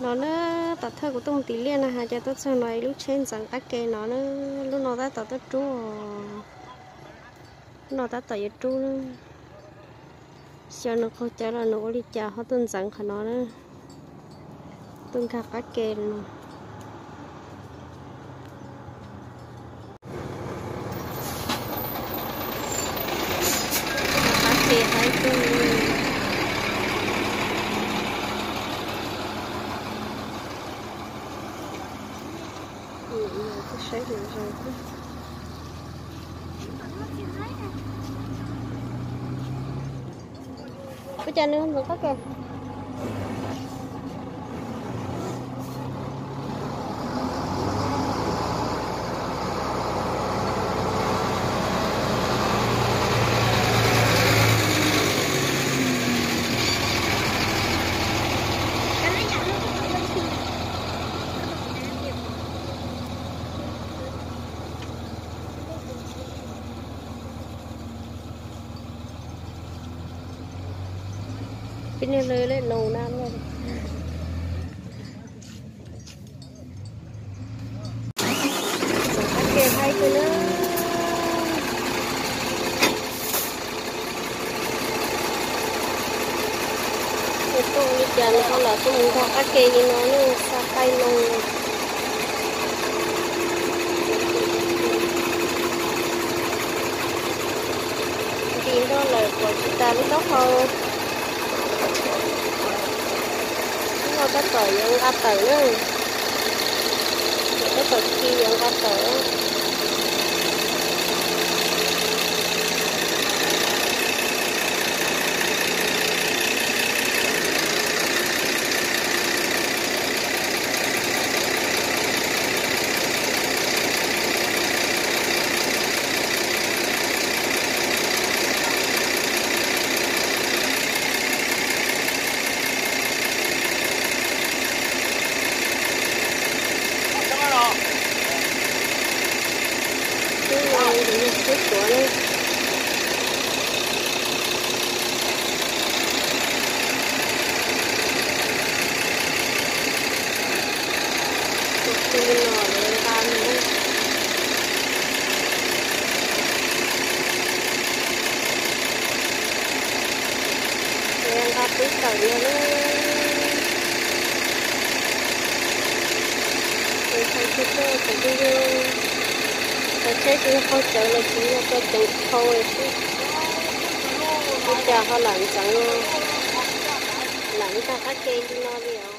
No na, tom thawj kuv tuaj mus tim liaj na has cas tuaj txog no ib lub tsheb ntxeev qab ke no na, lub no tab tom tuaj rub, lub no tab tom yuav rub na. Xyov nws qaug cawv los nws ua li cas ho tuaj ntxeev qhov no na, tuaj nkag qab ke no. Qab ke haib kawg. Saib zoo zoo. Ua cas nws ntxeev qab ke? Peb niag lawv lej nus na. Qab ke haib kawg na. Tuaj li cas nws ho lam tuaj mus nkag qab ke li no ne, xa qaib loo. Nti nroj lawm pom tsis tas lub taub hau. Lub no tab tom yuav nqa tawm na, tab tom khi yuav nqa tawm. Lub no yog sib tuav na. Tus no lawv nqa mus, lawv nqa peb tawm no na. Tus hau tsis tuaj tus twg yog cov tsheb tsis yog qaug cawv los tsis yog tso ceev hau xwb. Ua cas ho lam ntxeev, lam nkag qab ke li no li os.